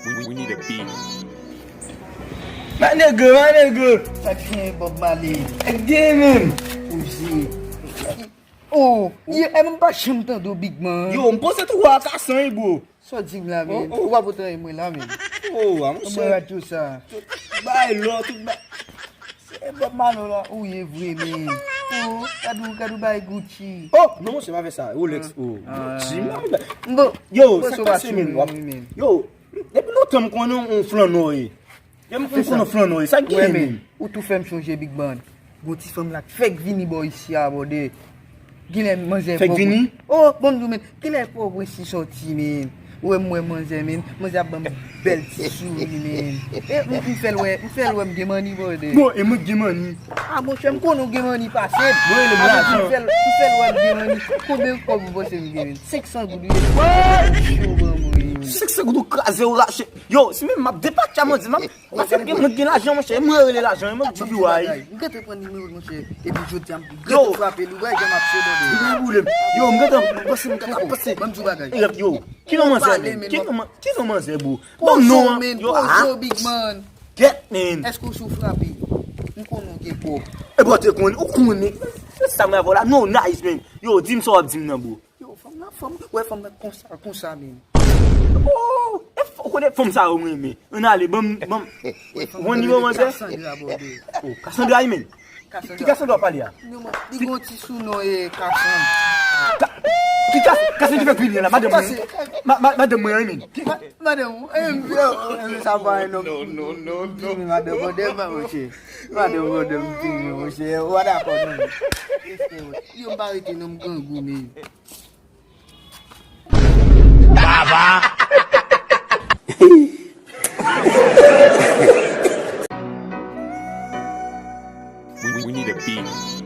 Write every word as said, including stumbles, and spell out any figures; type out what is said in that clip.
We, we need a beat. My nigga, my nigga. Sa k gen Bob Marley? Nèg gen menm. Ou zi. Oh, ye, e m pa janm tande w, Big Man. Yo, m panse tou wa ka san, bro. Sa w di m la, men? Oh, oh. Ou pa pote anyen mwen la, men. Oh, a, monchè. Mwen radyo sa. Tout bay lò, tout bay. Se Bob Marley la, ou ye vre, men. Oh, gad ou, gad ou bay Gucci. Oh, non, monchè, pa fè sa. Rolex, oh. Ah. Gucci, m pa fè. Bon, yo, bon, sa k pase, men? Yo, depi lontan m konnen yon flannè, eh. Depi m konnen yon flannè, eh. Sa k gen, men? Ou tou fè m chonje, Big Man. Gon ti fanm la k fèk vini bò isi a, bòdè. Genlè manzè fèk vini? Oh, bon, men, genlè Pòtoprens li sòti, men. Ou wè m wè manzè, men. Manzè ap ban m bèl ti souri, men. E m, m fè l wè, m fè l wè m gen manni, bòdè. Bon, e mwen k gen manni. Ah, monchè, m konnen w gen manni pase m. Mwen rele m lajan. M fè l, m fè l wè m gen manni. Konbyen kòb ou panse m gen, men? Senk san goud, wi. Cho ban mwen. Senk san goud ou kraze, ou rache. Yo, si menm m ap depatcha, manzè, m ap Paske m gen, mwen gen lajan, monchè, e mwen rele lajan, e mwen di w ay. M gentan pran nimewo l, monchè. Epi jodi a, m gentan frape l, ou wè jan m ap fè, bòdè. Gen pwoblèm. Yo, m gentan, m panse, m gentan panse. Ban m di w bagay. Yo, ki non manzè, men? Ki non man-, ki non manzè, bro? Bon, non, men, yo, poze w, Big Man. Kèt, men. Èske w sou frape? M konnen w gen kòb. E bò te konnen, ou konnen. Se sa mwen avè w la. No, nice, men. Yo, di m sa w ap di m nan, bro. Yo, fanm nan, fanm, wè fanm nan konsa, konsa menm. Oh, e f-, ou konnen fanm sa yo mwen renmen. Ann ale, ban m, ban m. Ou konn nimewo manzè? Cassandra, bòdè. Oh, Cassandra, men. Ki, ki Cassandra w pale a? Non, man, li gon ti sou non, e Cassandra. Ka-, ki Cas-, Cassandra ki fè kriye la, madanm mwen. Ma-, ma-, madanm mwen, men. Ki ma-, madanm, e, e, e, sa pa yon nonm. Non, non, non, non. Madanm, bòdè, pa, monchè. Madanm, bòdè, m fini, monchè. Ou pa dakò, non. Yo, m pa rete non, m grangou, men. Baba. We, we need a beat.